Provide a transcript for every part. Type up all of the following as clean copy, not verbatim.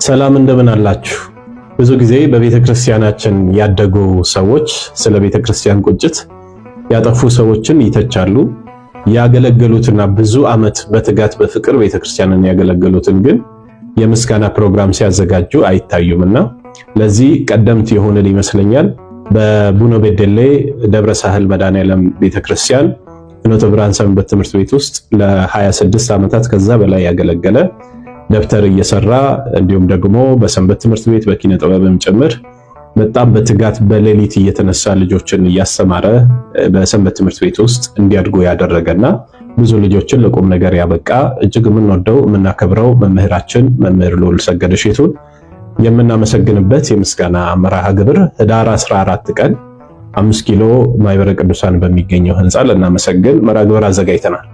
ሰላም እንደምን አላችሁ? ብዙ ጊዜ በቤተ ክርስቲያናችን ያደጉ ሰዎች ስለ ቤተ ክርስቲያን ቁጭት ያጠፉ ሰዎችን ይተቻሉ። ያገለገሉትና ብዙ ዓመት በትጋት በፍቅር ቤተ ክርስቲያንን ያገለገሉትን ግን የምስጋና ፕሮግራም ሲያዘጋጁ አይታዩምና ለዚህ ቀደምት የሆንን ይመስለኛል። በቡኖ ቤደሌ ደብረ ሳህል መድኃኔዓለም ቤተክርስቲያን ፍኖተ ብርሃን ሰንበት ትምህርት ቤት ውስጥ ለ26 ዓመታት ከዛ በላይ ያገለገለ፣ ደብተር እየሰራ፣ እንዲሁም ደግሞ በሰንበት ትምህርት ቤት በኪነ ጥበብም ጭምር በጣም በትጋት በሌሊት እየተነሳ ልጆችን እያስተማረ በሰንበት ትምህርት ቤት ውስጥ እንዲያድጉ ያደረገና ብዙ ልጆችን ለቁም ነገር ያበቃ፣ እጅግ የምንወደው የምናከብረው መምህራችን መምህር ልዑል ሰገድ እሼቱን የምናመሰግንበት የምስጋና መርሃ ግብር ህዳር 14 ቀን 5 ኪሎ ማህበረ ቅዱሳን በሚገኘው ህንፃ ልናመሰግን መርሃ ግብር አዘጋጅተናል።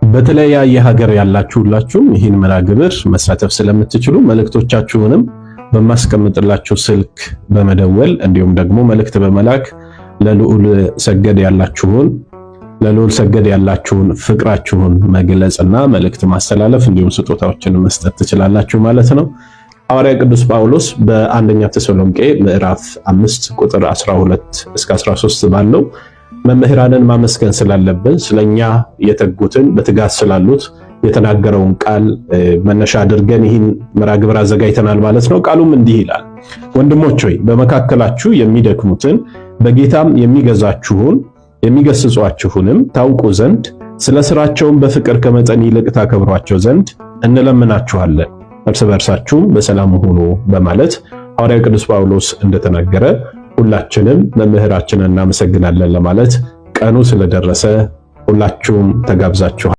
በተለያየ ሀገር ያላችሁ ሁላችሁም ይህን መርሃ ግብር መሳተፍ ስለምትችሉ መልእክቶቻችሁንም በማስቀምጥላችሁ ስልክ በመደወል እንዲሁም ደግሞ መልእክት በመላክ ለልዑል ሰገድ ያላችሁን ፍቅራችሁን መግለጽና መልእክት ማስተላለፍ እንዲሁም ስጦታዎችን መስጠት ትችላላችሁ ማለት ነው። ሐዋርያ ቅዱስ ጳውሎስ በአንደኛ ተሰሎንቄ ምዕራፍ 5 ቁጥር 12 እስከ 13 ባለው መምህራንን ማመስገን ስላለብን፣ ስለኛ የተጉትን፣ በትጋት ስላሉት የተናገረውን ቃል መነሻ አድርገን ይህን መርሃ ግብር አዘጋጅተናል ማለት ነው። ቃሉም እንዲህ ይላል፣ ወንድሞች ሆይ፣ በመካከላችሁ የሚደክሙትን፣ በጌታም የሚገዛችሁን የሚገስጿችሁንም ታውቁ ዘንድ፣ ስለ ስራቸውም በፍቅር ከመጠን ይልቅ ታከብሯቸው ዘንድ እንለምናችኋለን። እርስ በርሳችሁም በሰላም ሁኑ በማለት ሐዋርያው ቅዱስ ጳውሎስ እንደተናገረ ሁላችንም መምህራችንን እናመሰግናለን ለማለት ቀኑ ስለደረሰ ሁላችሁም ተጋብዛችኋል።